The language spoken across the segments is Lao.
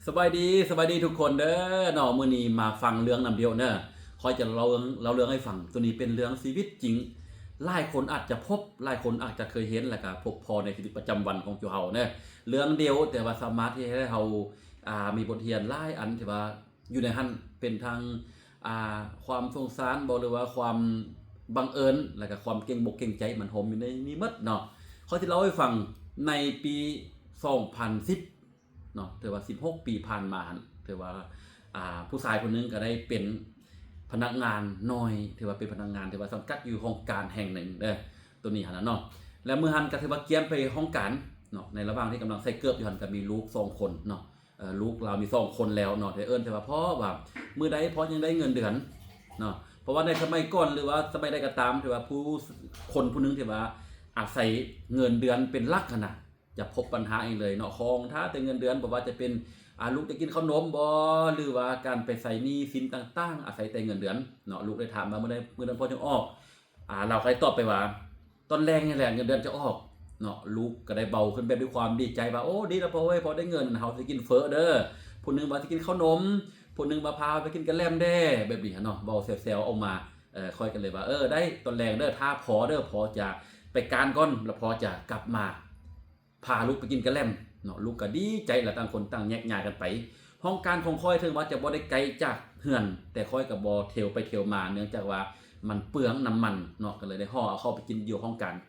ສະບາຍດີ ສະບາຍດີທຸກຄົນເດີເນາະ. ມື້ນີ້ມາຟັງເລື່ອງນຳດຽວເນີ. ຂ້ອຍຈະເລົ່າເລື່ອງ ເລົ່າເລື່ອງໃຫ້ຟັງ. ໂຕນີ້ເປັນເລື່ອງຊີວິດຈິງ. ຫຼາຍຄົນອາດຈະພົບ, ຫຼາຍຄົນອາດຈະເຄີຍເຫັນ ແລະກະພົບພໍ້ໃນຊີວິດປະຈຳວັນຂອງຈຸເຮົາເນີ. ເລື່ອງດຽວ ແຕ່ວ່າສາມາດເຮັດໃຫ້ເຮົາ ອ່າ ມີບົດຮຽນຫຼາຍອັນທີ່ວ່າຢູ່ໃນຫັ້ນ ເປັນທັງ ອ່າ ຄວາມສົງສານບໍ ຫຼືວ່າຄວາມບັງເອີນ ແລະກະຄວາມເກັ່ງບົກເກັ່ງໃຈ ມັນໂຮມຢູ່ໃນນີ້ໝົດເນາະ. ຂ້ອຍຊິເລົ່າໃຫ້ຟັງ ໃນປີສອງພັນສິບ ເນາະ ຖືວ່າສິບຫົກປີຜ່ານມາຫັ້ນ ຖືວ່າ ອ່າ ຜູ້ຊາຍຄົນໜຶ່ງກໍໄດ້ເປັນພະນັກງານໜ່ວຍ ຖືວ່າເປັນພະນັກງານ ຖືວ່າສັງກັດຢູ່ຫ້ອງການແຫ່ງໜຶ່ງເດີ ໂຕນີ້ຫັ້ນນະເນາະ. ແລ້ວມື້ຫັ້ນກໍຖືວ່າກຽມໄປຫ້ອງການເນາະ. ໃນລະຫວ່າງທີ່ກຳລັງໃສ່ເກີບຢູ່ຫັ້ນ ກໍມີລູກສອງຄົນເນາະ. ເອີ ລູກລາວມີສອງຄົນແລ້ວເນາະ ແຕ່ເອີ້ນແຕ່ວ່າພໍ່ວ່າ ມື້ໃດພໍ່ຍັງໄດ້ເງິນເດືອນເນາະ. ເພາະວ່າໃນສະໄໝກ່ອນ ຫຼືວ່າສະໄໝໃດກໍຕາມ ຖືວ່າຜູ້ ຄົນຜູ້ໜຶ່ງທີ່ວ່າອາໄສເງິນເດືອນເປັນຫຼັກຫັ້ນນະ ຈະພົບບັນຫາອີກເລີຍເນາະ. ຂອງຖ້າແຕ່ເງິນເດືອນ ບໍ່ວ່າຈະເປັນ ອາ ລູກຈະກິນເຂົ້າໜົມບໍ ຫຼືວ່າການໄປໃຊ້ໜີ້ສິນຕ່າງໆ ອາໄສແຕ່ເງິນເດືອນເນາະ. ລູກໄດ້ຖາມວ່າ ມື້ໃດ ມື້ເດືອນພໍ່ຈະອອກ? ອາ ລາວກໍໄດ້ຕອບໄປວ່າ ຕອນແລງນີ້ແຫຼະເງິນເດືອນຈະອອກເນາະ. ລູກກໍໄດ້ເວົ້າຂຶ້ນແບບດ້ວຍຄວາມດີໃຈວ່າ ໂອ້ ດີແລ້ວພໍ່ເອີຍ ພໍ່ໄດ້ເງິນ ເຮົາຊິກິນເຝີເດີ ຜູ້ໜຶ່ງວ່າຊິກິນເຂົ້າໜົມ ຜູ້ໜຶ່ງວ່າພາໄປກິນກະແລັມແດ່ ແບບນີ້ຫັ້ນເນາະ. ເວົ້າແຊວໆອອກມາ ເອີ ຂ້ອຍກໍເລີຍວ່າ ເອີ ໄດ້ ຕອນແລງເດີ ຖ້າພໍເດີ ພໍຈະໄປການກ່ອນ ແລ້ວພໍຈະກັບມາ ພາລູກໄປກິນກະແລັມເນາະ. ລູກກໍດີໃຈ ແລ້ວຕ່າງຄົນຕ່າງແຍກຍ້າຍກັນໄປ. ຫ້ອງການຂອງຂ້ອຍເຖິງວ່າຈະບໍ່ໄດ້ໄກຈາກເຮືອນ ແຕ່ຂ້ອຍກໍບໍ່ເທວໄປເທວມາ ເນື່ອງຈາກວ່າມັນເປືອງນ້ຳມັນເນາະ ກໍເລີຍໄດ້ຫໍ່ເອົາເຂົ້າໄປກິນຢູ່ຫ້ອງການ.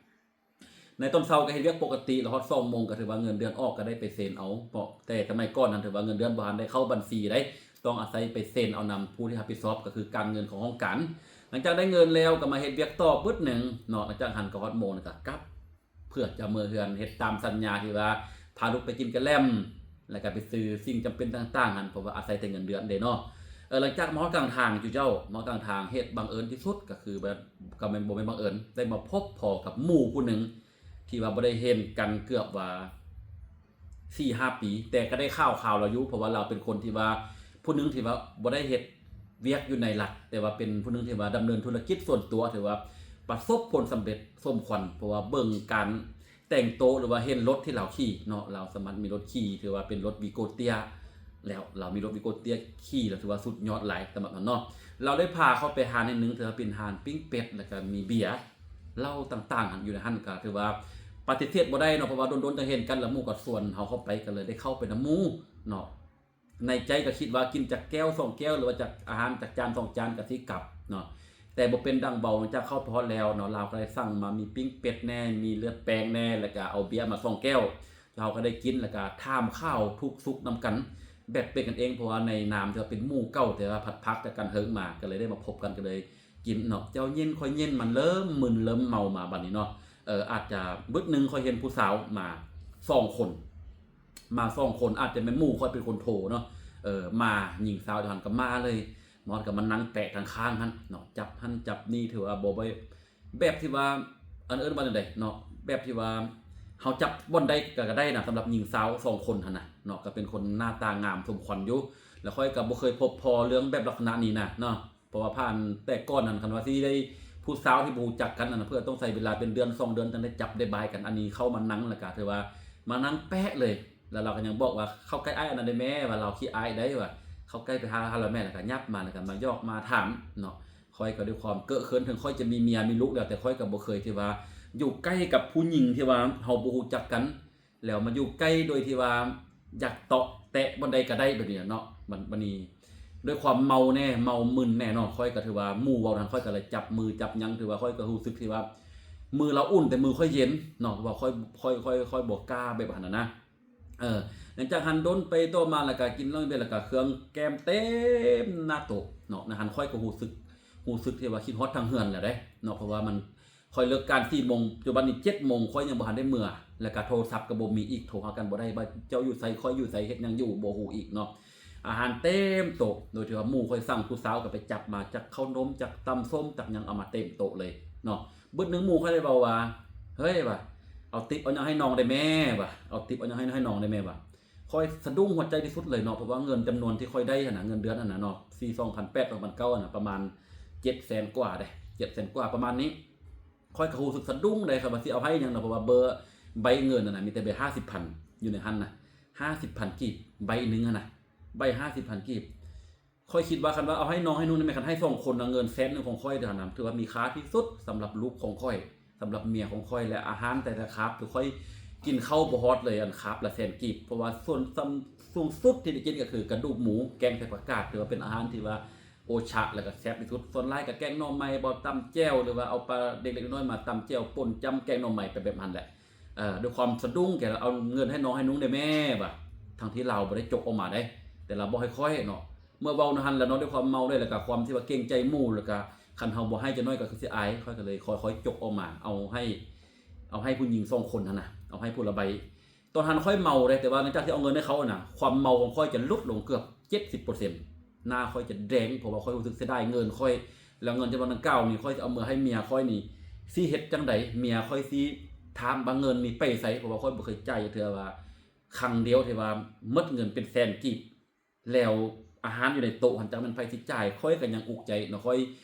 ໃນຕອນເຊົ້າກໍເຮັດວຽກປົກກະຕິ ແລ້ວຮອດສອງໂມງກໍຖືວ່າເງິນເດືອນອອກ ກໍໄດ້ໄປເຊັນເອົາ ເພາະແຕ່ສະໄໝກ່ອນນັ້ນຖືວ່າເງິນເດືອນບໍ່ທັນໄດ້ເຂົ້າບັນຊີໃດ ຕ້ອງອາໄສໄປເຊັນເອົານຳຜູ້ທີ່ຮັບຜິດຊອບ ກໍຄືການເງິນຂອງຫ້ອງການ. ຫຼັງຈາກໄດ້ເງິນແລ້ວກໍມາເຮັດວຽກຕໍ່ບຶດໜຶ່ງເນາະ. ຫຼັງຈາກຫັ້ນກໍຮອດໂມງ ແລ້ວກໍກັບ ເພື່ອຈະເມືອເຮືອນ ເຮັດຕາມສັນຍາທີ່ວ່າພາລູກໄປກິນກະແລັມ ແລ້ວກໍໄປຊື້ສິ່ງຈຳເປັນຕ່າງໆຫັ້ນ ເພາະວ່າອາໄສແຕ່ເງິນເດືອນເດ້ເນາະ. ເອີ ຫຼັງຈາກມາຮອດກາງທາງ ຈຸເຈົ້າ ມາຮອດກາງທາງ ເຫດບັງເອີນທີ່ສຸດກໍຄືແບບ ກໍແມ່ນ ບໍ່ແມ່ນບັງເອີນ ໄດ້ມາພົບພໍ້ກັບໝູ່ຜູ້ໜຶ່ງ ທີ່ວ່າບໍ່ໄດ້ເຫັນກັນເກືອບວ່າສີ່ຫ້າປີ ແຕ່ກໍໄດ້ຂ່າວຄາວລາວຢູ່ ເພາະວ່າລາວເປັນຄົນທີ່ວ່າ ຜູ້ໜຶ່ງທີ່ວ່າບໍ່ໄດ້ເຮັດວຽກຢູ່ໃນລັດ ແຕ່ວ່າເປັນຜູ້ໜຶ່ງທີ່ວ່າດຳເນີນທຸລະກິດສ່ວນຕົວ ຖືວ່າປະສົບຜົນສຳເລັດສົມຄວນ ເພາະວ່າເບິ່ງການແຕ່ງໂຕ ຫຼືວ່າເຫັນລົດທີ່ລາວຂີ່ເນາະ ລາວສາມາດມີລົດຂີ່ ຖືວ່າເປັນລົດວີໂກເຕຍ ແລ້ວລາວມີລົດວີໂກເຕຍຂີ່ ລາວຖືວ່າສຸດຍອດຫຼາຍສຳລັບເຮົາເນາະ. ລາວໄດ້ພາເຂົ້າໄປຮ້ານແຫ່ງໜຶ່ງ ຖືວ່າເປັນຮ້ານປີ້ງເປັດ ແລ້ວກໍມີເບຍ ເຫຼົ້າຕ່າງໆຫັ້ນ ຢູ່ໃນຫັ້ນກໍຖືວ່າປະຕິເສດບໍ່ໄດ້ເນາະ ເພາະວ່າດົນໆຈັ່ງເຫັນກັນ ແລ້ວໝູ່ກໍຊວນເຮົາເຂົ້າໄປ ກໍເລີຍໄດ້ເຂົ້າໄປນຳໝູ່ເນາະ. ໃນໃຈກໍຄິດວ່າກິນຈັກແກ້ວສອງແກ້ວ ຫຼືວ່າຈັກອາຫານຈັກຈານສອງຈານກໍຊິກັບເນາະ ແຕ່ບໍ່ເປັນດັ່ງເວົ້າ. ຫຼັງຈາກເຂົ້າໄປຮອດແລ້ວເນາະ ລາວກໍໄດ້ສັ່ງມາ ມີປີ້ງເປັດແດ່ ມີເລືອດແປງແດ່ ແລ້ວກໍເອົາເບຍມາສອງແກ້ວ ເຮົາກໍໄດ້ກິນ ແລ້ວກໍຖາມຂ່າວທຸກສຸກນຳກັນ ແບບເປັນກັນເອງ ເພາະວ່າໃນນາມທີ່ວ່າເປັນໝູ່ເກົ່າ ແຕ່ວ່າພັດພາກຈາກກັນເຫິງມາ ກໍເລີຍໄດ້ມາພົບກັນ ກໍເລີຍ ກິນເນາະ ເຈົ້າເຢັນຂ້ອຍເຢັນ ມັນເລີ່ມມຶນເລີ່ມເມົາມາບັດນີ້ເນາະ. ເອີ ອາດຈະບຶດໜຶ່ງ ຂ້ອຍເຫັນຜູ້ສາວມາສອງຄົນ ມາສອງຄົນ ອາດຈະແມ່ນໝູ່ຂ້ອຍເປັນຄົນໂທເນາະ. ເອີ ມາ ຍິງສາວຢູ່ຫັ້ນກໍມາເລີຍ ມາຮອດກໍມານັ່ງແປະທາງຂ້າງຫັ້ນເນາະ ຈັບຫັ້ນຈັບນີ້ ຖືວ່າບໍ່ໄດ້ ແບບທີ່ວ່າ ອັນ ເອີ້ນວ່າຈັ່ງໃດເນາະ ແບບທີ່ວ່າເຮົາຈັບບ່ອນໃດກໍ ກໍໄດ້ນະ ສຳລັບຍິງສາວສອງຄົນຫັ້ນນະເນາະ. ກໍເປັນຄົນໜ້າຕາງາມສົມຄວນຢູ່ ແລ້ວຂ້ອຍກໍບໍ່ເຄີຍພົບພໍ້ເລື່ອງແບບລັກສະນະນີ້ນະເນາະ. ເພາະວ່າຜ່ານແຕ່ກ່ອນຫັ້ນ ຄັນວ່າຊິໄດ້ຜູ້ສາວທີ່ບໍ່ຮູ້ຈັກກັນຫັ້ນນະ ເພິ່ນຕ້ອງໃຊ້ເວລາເປັນເດືອນສອງເດືອນ ຈັ່ງໄດ້ຈັບໄດ້ບາຍກັນ. ອັນນີ້ເຂົ້າມານັ່ງ ແລ້ວກໍຖືວ່າມານັ່ງແປະເລີຍ ແລ້ວລາວກໍຍັງບອກວ່າ ເຂົ້າໃກ້ອ້າຍອັນນັ້ນໄດ້ແມ້ ວ່າລາວຂີ້ອາຍໄດ໋ວ່າ ເຂົ້າໃກ້ໄປຫາລາວແມ້ ແລ້ວກໍຫຍັບມາ ແລ້ວກໍມາຫຍອກມາຖາມເນາະ. ຂ້ອຍກໍດ້ວຍຄວາມເກີະເຂີນ ເຖິງຂ້ອຍຈະມີເມຍມີລູກແລ້ວ ແຕ່ຂ້ອຍກໍບໍ່ເຄີຍທີ່ວ່າຢູ່ໃກ້ກັບຜູ້ຍິງທີ່ວ່າເຮົາບໍ່ຮູ້ຈັກກັນ ແລ້ວມາຢູ່ໃກ້ໂດຍທີ່ວ່າຢາກເຕາະແຕະບ່ອນໃດກໍໄດ້ແບບນີ້ແຫຼະເນາະ. ບັດ ບັດນີ້ດ້ວຍຄວາມເມົາແດ່ ເມົາມຶນແດ່ເນາະ ຂ້ອຍກໍຖືວ່າໝູ່ເວົ້ານັ້ນ ຂ້ອຍກໍເລີຍຈັບມືຈັບຫຍັງ ຖືວ່າຂ້ອຍກໍຮູ້ສຶກທີ່ວ່າມືລາວອຸ່ນ ແຕ່ມືຂ້ອຍເຢັນເນາະ ເພາະວ່າຂ້ອຍ ຂ້ອຍ ຂ້ອຍ ຂ້ອຍບໍ່ກ້າແບບຫັ້ນນະ. ເອີ ຫຼັງຈາກຫັ້ນດົນໄປຕໍ່ມາ ແລ້ວກໍກິນເຫຼົ້າເບຍ ແລ້ວກໍເຄື່ອງແກ້ມເຕັມໜ້າໂຕະເນາະ. ໃນຫັ້ນຂ້ອຍກໍຮູ້ສຶກ ຮູ້ສຶກທີ່ວ່າຄິດຮອດທາງເຮືອນແລ້ວເດ້ເນາະ ເພາະວ່າມັນ ຂ້ອຍເລີກການສີ່ໂມງ ປັດຈຸບັນນີ້ເຈັດໂມງ ຂ້ອຍຍັງບໍ່ທັນໄດ້ເມືອ ແລ້ວກະໂທລະສັບກະບໍ່ມີອີກ ໂທຫາກັນບໍ່ໄດ້ ວ່າເຈົ້າຢູ່ໃສ ຂ້ອຍຢູ່ໃສ ເຮັດຫຍັງຢູ່ ບໍ່ຮູ້ອີກເນາະ. ອາຫານເຕັມໂຕະ ໂດຍທີ່ວ່າໝູ່ຂ້ອຍສັ່ງ ຜູ້ສາວກະໄປຈັບມາ ຈັກເຂົ້າໜົມ ຈັກຕຳສົ້ມ ຈັກຫຍັງ ເອົາມາເຕັມໂຕະເລີຍເນາະ. ບຶດໜຶ່ງໝູ່ຂ້ອຍໄດ້ເວົ້າວ່າ ເຮີ້ຍ ວ່າ ເອົາຕິບເອົາຫຍັງໃຫ້ນ້ອງໄດ້ແມ້ ວ່າ ເອົາຕິບເອົາຫຍັງໃຫ້ ໃຫ້ນ້ອງໄດ້ແມ້ ວ່າ. ຂ້ອຍສະດຸ້ງຫົວໃຈທີ່ສຸດເລີຍເນາະ ເພາະວ່າເງິນຈຳນວນທີ່ຂ້ອຍໄດ້ຫັ້ນນະ ເງິນເດືອນຫັ້ນນະເນາະ ປີສອງພັນແປດ ສອງພັນເກົ້າຫັ້ນນະ ປະມານເຈັດແສນກວ່າເດ້ ເຈັດແສນກວ່າປະມານນີ້. ຂ້ອຍກໍຮູ້ສຶກສະດຸ້ງໄດ໋ ຄັນວ່າຊິເອົາໃຫ້ຫຍັງເນາະ ເພາະວ່າເບີ ໃບເງິນຫັ້ນນະ ມີແຕ່ໃບຫ້າສິບພັນ ຢູ່ໃນຫັ້ນນະ ຫ້າສິບພັນກີບ ໃບໜຶ່ງຫັ້ນນະ ໃບຫ້າສິບພັນກີບ. ຂ້ອຍຄິດວ່າຄັນວ່າເອົາໃຫ້ນ້ອງໃຫ້ນຸ່ງນີ້ແມ່ນ ຄັນໃຫ້ສອງຄົນນະ ເງິນແສນໜຶ່ງຂອງຂ້ອຍເທື່ອນັ້ນ ຖືວ່າມີຄ່າທີ່ສຸດສຳລັບລູກຂອງຂ້ອຍ, ສຳລັບເມຍຂອງຂ້ອຍ ແລະ ອາຫານແຕ່ລະຄາບ ຄືຂ້ອຍກິນເຂົ້າບໍ່ຮອດເລີຍ ອັນຄາບລະແສນກີບ. ເພາະວ່າສ່ວນ ສ່ຳ ສູງສຸດທີ່ໄດ້ກິນກໍຄືກະດູກໝູແກງໃສ່ຜັກກາດ ຖືວ່າເປັນອາຫານທີ່ວ່າໂອຊະ ແລະ ກໍແຊບທີ່ສຸດ. ສ່ວນຫຼາຍກໍແກງໜໍ່ໄມ້ບໍ ຕຳແຈ່ວ ຫຼືວ່າເອົາປາເລັກໆນ້ອຍໆມາຕຳແຈ່ວປົນຈ້ຳແກງໜໍ່ໄມ້ໄປແບບຫັ້ນແຫຼະ. ເອີ ດ້ວຍຄວາມສະດຸ້ງ ແກເອົາເງິນໃຫ້ນ້ອງໃຫ້ນຸ່ງແດ່ແມ່ວ່າ ທັງທີ່ລາວບໍ່ໄດ້ຈົກອອກມາເດ້ ແຕ່ລາວບອກໃຫ້ຂ້ອຍເນາະ. ເມື່ອເວົ້າແນວຫັ້ນແລ້ວເນາະ ດ້ວຍຄວາມເມົາດ້ວຍ ແລ້ວກະຄວາມທີ່ວ່າເກງໃຈໝູ່ ແລ້ວກະຄັນເຮົາບໍ່ໃຫ້ຈັກໜ້ອຍກໍຄືຊິອາຍ ຂ້ອຍກໍເລີຍຄ່ອຍໆຈົກອອກມາ ເອົາໃຫ້ ເອົາໃຫ້ຜູ້ຍິງສອງຄົນຫັ້ນນະ ເອົາໃຫ້ຜູ້ລະໃບ. ຕອນຫັ້ນຂ້ອຍເມົາເດ້ ແຕ່ວ່າຫຼັງຈາກທີ່ເອົາເງິນໃຫ້ເຂົາຫັ້ນນະ ຄວາມເມົາຂອງຂ້ອຍຈະຫຼຸດລົງເກືອບເຈັດສິບເປີເຊັນ ໜ້າຂ້ອຍຈະແດງ ເພາະວ່າຂ້ອຍຮູ້ສຶກເສຍດາຍເງິນຂ້ອຍ ແລ້ວເງິນຈຳນວນດັ່ງກ່າວນີ້ ຂ້ອຍຈະເອົາເມືອໃຫ້ເມຍຂ້ອຍນີ້ ຊິເຮັດຈັ່ງໃດ ເມຍຂ້ອຍຊິຖາມວ່າເງິນນີ້ໄປໃສ ເພາະວ່າຂ້ອຍບໍ່ເຄີຍຈ່າຍຈັກເທື່ອ ວ່າຄັ້ງດຽວທີ່ວ່າໝົດເງິນເປັນແສນກີບ ແລ້ວອາຫານຢູ່ໃນໂຕະຫັ້ນ ຈັກແມ່ນໃຜຊິຈ່າຍ ຂ້ອຍກໍຍັງອຸກໃຈເນາະ. ຂ້ອຍ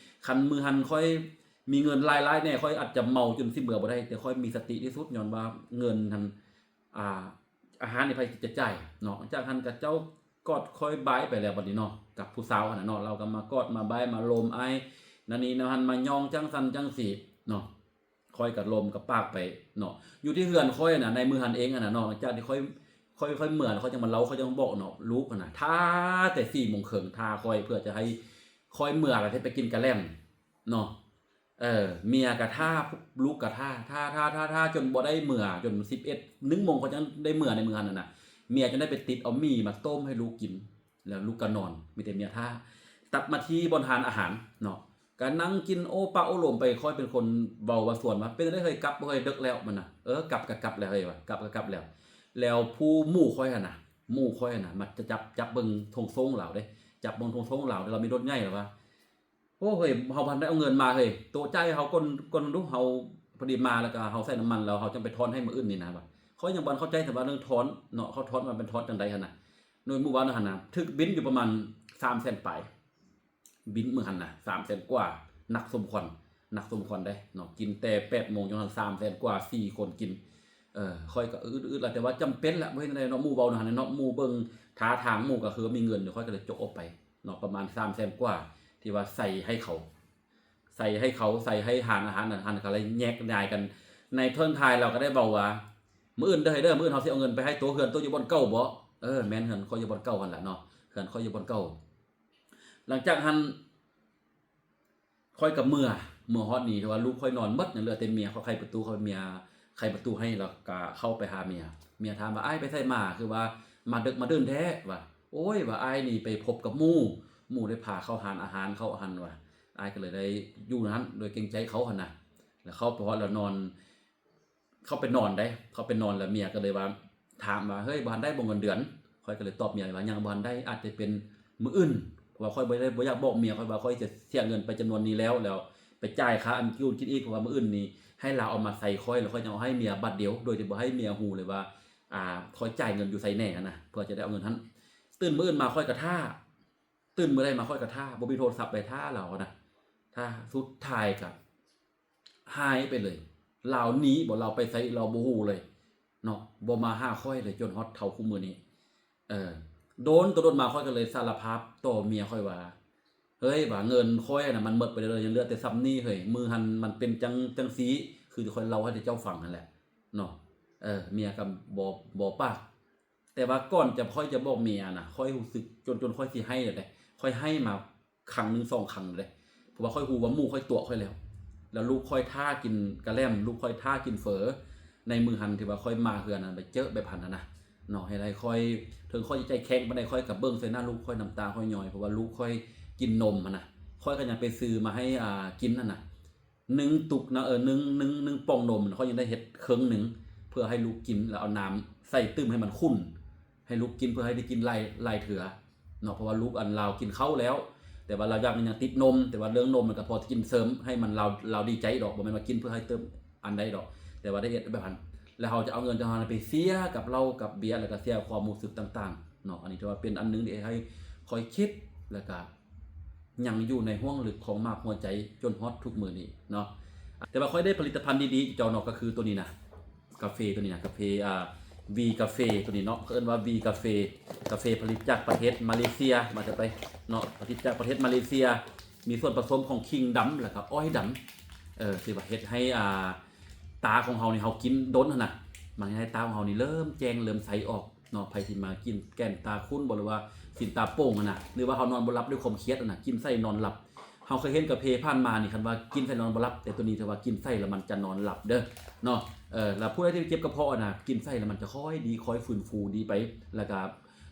ຄັນມື້ຫັ້ນຂ້ອຍມີເງິນຫຼາຍໆແດ່ ຂ້ອຍອາດຈະເມົາຈົນຊິເມືອບໍ່ໄດ້ ແຕ່ຂ້ອຍມີສະຕິທີ່ສຸດ ຍ້ອນວ່າເງິນຫັ້ນ ອ່າ ອາຫານນີ້ໃຜຊິຈະຈ່າຍເນາະ. ຈາກຫັ້ນກໍເຈົ້າກອດຂ້ອຍບາຍໄປແລ້ວບັດນີ້ເນາະ ກັບຜູ້ສາວຫັ້ນນະເນາະ ລາວກໍມາກອດມາບາຍມາລົມອ້າຍ ນັ້ນນີ້ນັ້ນ ມາຍ້ອງຈັ່ງຊັ້ນຈັ່ງຊີ້ເນາະ. ຂ້ອຍກໍລົມກັບປາກໄປເນາະ ຢູ່ທີ່ເຮືອນຂ້ອຍນະ ໃນມື້ຫັ້ນເອງຫັ້ນນະເນາະ. ຫຼັງຈາກທີ່ຂ້ອຍ ຂ້ອຍ ຂ້ອຍເມືອແລ້ວ ຂ້ອຍຈັ່ງມາເລົ່າ ຂ້ອຍຈັ່ງບອກເນາະ ລູກຫັ້ນນະ ຖ້າແຕ່ສີ່ໂມງເຄິ່ງ ຖ້າຂ້ອຍ ເພື່ອຈະໃຫ້ຂ້ອຍເມືອ ແລ້ວຊິໄປກິນກະແລັມເນາະ. ເອີ ເມຍກໍຖ້າ ລູກກໍຖ້າ ຖ້າ ຖ້າ ຖ້າ ຖ້າ ຈົນບໍ່ໄດ້ເມືອ ຈົນສິບເອັດ ໜຶ່ງໂມງ ຂ້ອຍຈັ່ງໄດ້ເມືອໃນມື້ຫັ້ນນະ. ເມຍຈົນໄດ້ໄປຕິດເອົາໝີ່ມາຕົ້ມໃຫ້ລູກກິນ ແລ້ວລູກກໍນອນ ມີແຕ່ເມຍຖ້າ. ຕັດມາທີ່ບ່ອນຮ້ານອາຫານເນາະ ກໍນັ່ງກິນໂອ້ປາກໂອ້ໂຫຼມໄປ. ຂ້ອຍເປັນຄົນເວົ້າວ່າ ຊວນວ່າ ເປັນຈັ່ງໃດເຮີ້ຍ ກັບບໍ່ເຮີ້ຍ ເດິກແລ້ວ ມັນນະ ເອີ ກັບກໍກັບແລ້ວເຮີ້ຍວ່າ ກັບກໍກັບແລ້ວ. ແລ້ວຜູ້ໝູ່ຂ້ອຍຫັ້ນນະ ໝູ່ຂ້ອຍຫັ້ນນະ ມາຈະຈັບ ຈັບເບິ່ງຖົງໂສ້ງລາວເດ້ ຈັບເບິ່ງຖົງໂສ້ງລາວເດ້ ລາວມີລົດໃຫຍ່ລະວ່າ ໂອ້ເຮີ້ຍ ເຮົາບໍ່ທັນໄດ້ເອົາເງິນມາເຮີ້ຍ ໂຕະຈ່າຍໃຫ້ເຮົາກ່ອນ ກ່ອນດູ ເຮົາພໍດີມາ ແລ້ວກໍເຮົາໃສ່ນ້ຳມັນ ແລ້ວເຮົາຈັ່ງໄປທອນໃຫ້ມື້ອື່ນນີ້ນະວ່າ. ຂ້ອຍຍັງບໍ່ທັນເຂົ້າໃຈ ແຕ່ວ່າເລື່ອງທອນເນາະ ເຂົາທອນມັນເປັນທອນຈັ່ງໃດຫັ້ນນະ. ໂດຍມື້ວານຫັ້ນນະ ຖືກບິນຢູ່ປະມານສາມແສນປາຍ ບິນມື້ຫັ້ນນະ ສາມແສນກວ່າ ໜັກສົມຄວນ ໜັກສົມຄວນເດ້ເນາະ. ກິນແຕ່ແປດໂມງຈົນຮອດສາມແສນກວ່າ ສີ່ຄົນກິນ. ເອີ ຂ້ອຍກໍອຶດໆລະ ແຕ່ວ່າຈຳເປັນລະ ບໍ່ເຮັດແນວໃດເນາະ. ໝູ່ເວົ້າແນວຫັ້ນແຫຼະເນາະ ໝູ່ເບິ່ງທ່າທາງໝູ່ກໍຄືວ່າມີເງິນຢູ່ ຂ້ອຍກໍເລີຍຈົກອອກໄປເນາະ ປະມານສາມແສນກວ່າ ທີ່ວ່າໃສ່ໃຫ້ເຂົາ ໃສ່ໃຫ້ເຂົາ ໃສ່ໃຫ້ຮ້ານອາຫານນັ້ນ ຫັ້ນກໍເລີຍແຍກຍ້າຍກັນ. ໃນເທິງທ້າຍລາວກໍໄດ້ເວົ້າວ່າ ມື້ອື່ນເດີ ເດີ ມື້ອື່ນເຮົາຊິເອົາເງິນໄປໃຫ້ໂຕ ເຮືອນໂຕຢູ່ບ່ອນເກົ່າບໍ? ເອີ ແມ່ນ ເຮືອນຂ້ອຍຢູ່ບ່ອນເກົ່າຫັ້ນລະເນາະ ເຮືອນຂ້ອຍຢູ່ບ່ອນເກົ່າ. ຫຼັງຈາກຫັ້ນ ຂ້ອຍກໍເມືອ ເມືອຮອດນີ້ ແຕ່ວ່າລູກຂ້ອຍນອນໝົດ ຍັງເຫຼືອແຕ່ເມຍ ຂ້ອຍໄຂປະຕູ ເຂົາເປັນເມຍໄຂປະຕູໃຫ້ ແລ້ວກໍເຂົ້າໄປຫາເມຍ. ເມຍຖາມວ່າ ອ້າຍໄປໃສມາ ຄືວ່າມາເດິກມາດື່ນແທ້ ວ່າ. ໂອ້ຍ ວ່າ ອ້າຍນີ້ໄປພົບກັບໝູ່ ໝູ່ໄດ້ພາເຂົ້າຮ້ານອາຫານ ເຂົ້າຫັ້ນ ວ່າ. ອ້າຍກໍເລີຍໄດ້ຢູ່ນັ້ນ ໂດຍເກງໃຈເຂົາຫັ້ນນະ ແລ້ວເຂົ້າໄປຮອດແລ້ວນອນ ເຂົ້າໄປນອນໄດ໋ ເຂົ້າໄປນອນແລ້ວເມຍກໍເລີຍວ່າ ຖາມວ່າ ເຮີ້ຍ ບໍ່ທັນໄດ້ບໍ່ເງິນເດືອນ? ຂ້ອຍກໍເລີຍຕອບເມຍວ່າ ຍັງບໍ່ທັນໄດ້ ອາດຈະເປັນມື້ອື່ນ ເພາະວ່າຂ້ອຍບໍ່ໄດ້ ບໍ່ຢາກບອກເມຍຂ້ອຍວ່າ ຂ້ອຍຈະເສຍເງິນໄປຈຳນວນນີ້ແລ້ວ ແລ້ວໄປຈ່າຍຄ່າອັນກິນອີກ ເພາະວ່າມື້ອື່ນນີ້ໃຫ້ລາວເອົາມາໃສ່ຂ້ອຍ ແລ້ວຂ້ອຍຈະເອົາໃຫ້ເມຍບາດດຽວ ໂດຍທີ່ບໍ່ໃຫ້ເມຍຮູ້ເລີຍວ່າ ອ່າ ຂ້ອຍຈ່າຍເງິນຢູ່ໃສແດ່ຫັ້ນນະ ເພື່ອຈະໄດ້ເອົາເງິນຫັ້ນ. ຕື່ນມື້ອື່ນມາຂ້ອຍກໍຖ້າ ຕື່ນມື້ໃດມາຂ້ອຍກໍຖ້າ ບໍ່ມີໂທລະສັບໄປຖ້າລາວນະ ຖ້າ ສຸດທ້າຍກໍຫາຍໄປເລີຍ. ລາວໜີບໍ ລາວໄປໃສ ລາວບໍ່ຮູ້ເລີຍເນາະ ບໍ່ມາຫາຂ້ອຍເລີຍ ຈົນຮອດເທົ່າຄູ່ມື້ນີ້. ເອີ ໂດນຕໍ່ໂດນມາ ຂ້ອຍກໍເລີຍສາລະພາບຕໍ່ເມຍຂ້ອຍວ່າ ເຮີ້ຍ ວ່າ ເງິນຂ້ອຍນະມັນໝົດໄປແລ້ວ ຍັງເຫຼືອແຕ່ສ່ຳນີ້ເຮີ້ຍ ມື້ຫັ້ນມັນເປັນຈັ່ງ ຈັ່ງຊີ້ ຄືທີ່ຂ້ອຍເລົ່າໃຫ້ເຈົ້າຟັງຫັ້ນແຫຼະເນາະ. ເອີ ເມຍກໍບໍ່ ບໍ່ປາກ ແຕ່ວ່າກ່ອນຈະ ຂ້ອຍຈະບອກເມຍນະ ຂ້ອຍຮູ້ສຶກຈົນ ຈົນຂ້ອຍຊິໄຫ້ແລ້ວເດ້ ຂ້ອຍໄຫ້ມາຄັ້ງໜຶ່ງສອງຄັ້ງແລ້ວເດ້ ເພາະວ່າຂ້ອຍຮູ້ວ່າໝູ່ຂ້ອຍຕົວະຂ້ອຍແລ້ວ ແລ້ວລູກຂ້ອຍຖ້າກິນກະແລັມ ລູກຂ້ອຍຖ້າກິນເຝີ ໃນມື້ຫັ້ນ ທີ່ວ່າຂ້ອຍມາເຮືອນຫັ້ນ ໄປເຈີແບບຫັ້ນນະເນາະ. ເຮັດໃຫ້ຂ້ອຍ ເຖິງຂ້ອຍຈະໃຈແຂງປານໃດ ຂ້ອຍກໍເບິ່ງໃສ່ໜ້າລູກຂ້ອຍ ນ້ຳຕາຂ້ອຍຍ້ອຍ ເພາະວ່າລູກຂ້ອຍກິນນົມຫັ້ນນະ ຂ້ອຍກໍຍັງໄປຊື້ມາໃຫ້ ອ່າ ກິນຫັ້ນນະ. ໜຶ່ງຕຸກນະ ເອີ ໜຶ່ງ ໜຶ່ງ ໜຶ່ງປ່ອງນົມ ຂ້ອຍຍັງໄດ້ເຮັດເຄິ່ງໜຶ່ງ ເພື່ອໃຫ້ລູກກິນ ແລ້ວເອົານ້ຳໃສ່ຕື່ມໃຫ້ມັນຂຸ້ນ ໃຫ້ລູກກິນ ເພື່ອໃຫ້ໄດ້ກິນຫຼາຍ ຫຼາຍເທື່ອເນາະ ເພາະວ່າລູກອັນລາວກິນເຂົ້າແລ້ວ ແຕ່ວ່າລາວຢາກ ມັນຍັງຕິດນົມ ແຕ່ວ່າເລື່ອງນົມມັນກໍພໍກິນເສີມໃຫ້ມັນ ລາວ ລາວດີໃຈດອກ ບໍ່ແມ່ນວ່າກິນເພື່ອໃຫ້ເຕີມອັນໃດດອກ ແຕ່ວ່າໄດ້ເຮັດແບບຫັ້ນ ແລ້ວເຮົາຈະເອົາເງິນຈາກເຮົານັ້ນໄປເສຍກັບເຫຼົ້າກັບເບຍ ແລ້ວກໍເສຍຄວາມຮູ້ສຶກຕ່າງໆເນາະ. ອັນນີ້ຖືວ່າເປັນອັນໜຶ່ງທີ່ເຮັດໃຫ້ຂ້ອຍຄິດ ແລ້ວກໍ ຍັງຢູ່ໃນຫ້ວງເລິກຂອງໝາກຫົວໃຈຈົນຮອດທຸກມື້ນີ້ເນາະ. ແຕ່ວ່າຂ້ອຍໄດ້ຜະລິດຕະພັນດີໆ ເຈົ້າເນາະ ກໍຄືໂຕນີ້ນະ ກາເຟໂຕນີ້ນະ ກາເຟ ອ່າ V Cafe ໂຕນີ້ເນາະ ເຂົາເອີ້ນວ່າ V Cafe ກາເຟຜະລິດຈາກປະເທດມາເລເຊຍ ວ່າຊະໄປເນາະ ຜະລິດຈາກປະເທດມາເລເຊຍ ມີສ່ວນປະສົມຂອງຂີງດຳ ແລ້ວກໍອ້ອຍດຳ ເອີ ທີ່ວ່າເຮັດໃຫ້ ອ່າ ຕາຂອງເຮົານີ້ ເຮົາກິນດົນຫັ້ນນະ ມັນເຮັດໃຫ້ຕາຂອງເຮົານີ້ເລີ່ມແຈ້ງເລີ່ມໃສອອກເນາະ ໃຜທີ່ມາກິນແກ່ນຕາຂຸ້ນບໍ ຫຼືວ່າສີນຕາໂປ່ງຫັ້ນນະ ຫຼືວ່າເຮົານອນບໍ່ຫຼັບດ້ວຍຄວາມຄຽດຫັ້ນນະ ກິນໃສ່ນອນຫຼັບ ເຮົາເຄີຍເຫັນກາເຟຜ່ານມານີ້ ຄັນວ່າກິນໃສ່ນອນບໍ່ຫຼັບ ແຕ່ໂຕນີ້ຖືວ່າກິນໃສ່ແລ້ວມັນຈະນອນຫຼັບເດີເນາະ ເອີ ແລ້ວຜູ້ໃດທີ່ເຈັບກະເພາະຫັ້ນນະ ກິນໃສ່ແລ້ວມັນຈະຄ່ອຍດີຄ່ອຍຟື້ນຟູດີໄປ ແລ້ວກະ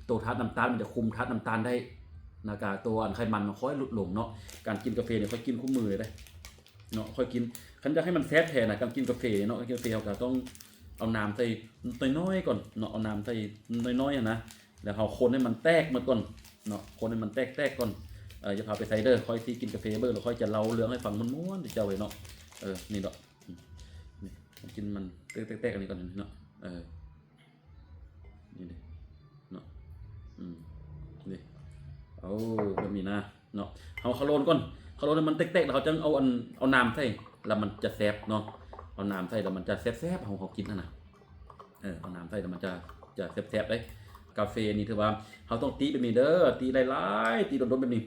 ໂຕທາດນ້ຳຕານມັນຈະຄຸມທາດນ້ຳຕານໄດ້ ແລ້ວກະໂຕອັນໄຂມັນມັນຄ່ອຍຫຼຸດລົງເນາະ ການກິນກາເຟນີ້ຂ້ອຍກິນຄູ່ມື້ເລີຍເດ້ ເນາະ ຂ້ອຍກິນ ຄັນຢາກໃຫ້ມັນແຊບແທ້ນະ ການກິນກາເຟເນາະ ການກິນກາເຟເຮົາກໍຕ້ອງເອົານ້ຳໃສ່ໜ້ອຍໆກ່ອນເນາະ ເອົານ້ຳໃສ່ໜ້ອຍໆຫັ້ນນະ ແລ້ວເຮົາຄົນໃຫ້ມັນແຕກໝົດກ່ອນເນາະ ຄົນໃຫ້ມັນແຕກໆກ່ອນ ເອີ ຢ່າພາໄປໃສ່ເດີ ຂ້ອຍຊິກິນກາເຟເບິ່ງ ແລ້ວຂ້ອຍຈະເລົ່າເລື່ອງໃຫ້ຟັງມ່ວນໆເຈົ້າເອີຍເນາະ ເອີ ນີ້ດອກ ອືມ ນີ້ ກິນມັນແຕກໆອັນນີ້ກ່ອນເນາະ ເອີ ນີ້ເດ້ເນາະ ອືມ ນີ້ ເອົາ ແບບນີ້ນະເນາະ ເຮົາຄະໂລນກ່ອນ ຄະໂລນໃຫ້ມັນແຕກໆ ແລ້ວເຮົາຈັ່ງເອົາອັນ ເອົານ້ຳໃສ່ ແລ້ວມັນຈະແຊບເນາະ ເອົານ້ຳໃສ່ແລ້ວມັນຈະແຊບໆ ເຮົາ ເຮົາກິນຫັ້ນນະ ເອີ ເອົານ້ຳໃສ່ແລ້ວມັນຈະ ຈະແຊບໆເດ້ ກາເຟນີ້ຖືວ່າເຮົາຕ້ອງຕີແບບນີ້ເດີ ຕີຫຼາຍໆ ຕີດົນໆແບບນີ້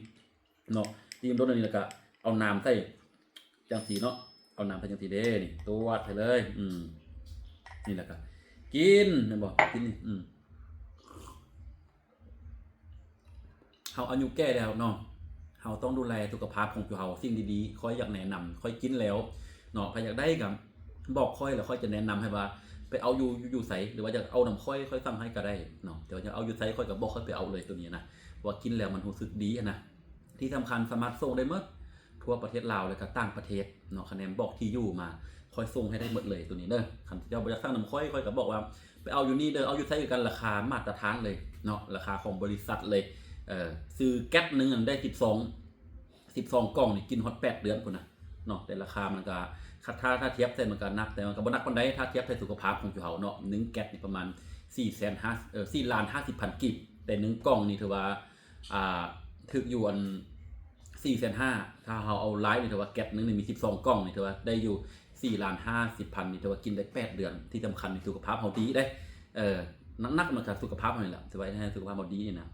ເນາະ ຕີມໂດນອັນນີ້ ແລ້ວກະເອົານ້ຳໃສ່ຈັ່ງຊີ້ເນາະ ເອົານ້ຳໃສ່ຈັ່ງຊີ້ເດ້ ນີ້ ຕວດໃສ່ເລີຍ ອືມ ນີ້ ແລ້ວກະກິນ ແມ່ນບໍ່ ກິນນີ້ ອືມ ເຮົາອາຍຸແກ່ແລ້ວເນາະ ເຮົາຕ້ອງດູແລສຸຂະພາບຂອງຕົວເຮົາ ສິ່ງດີໆ ຂ້ອຍຢາກແນະນຳ ຂ້ອຍກິນແລ້ວເນາະ ໃຜຢາກໄດ້ກະບອກຂ້ອຍ ແລ້ວຂ້ອຍຈະແນະນຳໃຫ້ວ່າໄປເອົາຢູ່ ຢູ່ໃສ ຫຼືວ່າຢາກເອົານຳຂ້ອຍ ຂ້ອຍສັ່ງໃຫ້ກະໄດ້ເນາະ ແຕ່ວ່າຢາກເອົາຢູ່ໃສ ຂ້ອຍກະບອກ ຂ້ອຍໄປເອົາເລີຍໂຕນີ້ນະ ເພາະວ່າກິນແລ້ວມັນຮູ້ສຶກດີຫັ້ນນະ ທີ່ສຳຄັນສາມາດສົ່ງໄດ້ໝົດທົ່ວປະເທດລາວ ແລ້ວກະຕ່າງປະເທດເນາະ ຄະແນນບອກທີ່ຢູ່ມາ ຂ້ອຍສົ່ງໃຫ້ໄດ້ໝົດເລີຍໂຕນີ້ເດີ ຄັນເຈົ້າບໍ່ຢາກສັ່ງນຳຂ້ອຍ ຂ້ອຍກະບອກວ່າໄປເອົາຢູ່ນີ້ເດີ ເອົາຢູ່ໃສຄືກັນ ລາຄາມາດຕະຖານເລີຍເນາະ ລາຄາຂອງບໍລິສັດເລີຍ ເອີ ຊື້ແກັດໜຶ່ງນັ້ນໄດ້ສິບສອງ ສິບສອງກ່ອງນີ້ກິນຮອດແປດເດືອນພຸ້ນນະເນາະ ແຕ່ລາຄາມັນກະ ຄັນຖ້າ ຖ້າທຽບໃສ່ມັນກະໜັກ ແຕ່ມັນກະບໍ່ໜັກປານໃດ ຖ້າທຽບໃສ່ສຸຂະພາບຂອງເຮົາເນາະ ໜຶ່ງແກັດນີ້ປະມານສີ່ແສນຫ້າ ເອີ ສີ່ລ້ານຫ້າສິບພັນກີບ ແຕ່ໜຶ່ງກ່ອງນີ້ຖືວ່າ ອ່າ ຖືກຢູ່ອັນສີ່ແສນຫ້າ ຖ້າເຮົາເອົາຫຼາຍນີ້ ຖືວ່າແກັດໜຶ່ງນີ້ມີສິບສອງກ່ອງນີ້ ຖືວ່າໄດ້ຢູ່ສີ່ລ້ານຫ້າສິບພັນນີ້ ຖືວ່າກິນໄດ້ແປດເດືອນ ທີ່ສຳຄັນນີ້ສຸຂະພາບເຮົາດີເດ້ ເອີ ໜັກໆມັນກະສຸຂະພາບເຮົານີ້ແຫຼະ ຖືວ່າເຮັດໃຫ້ສຸຂະພາບເຮົາດີນີ້ນະ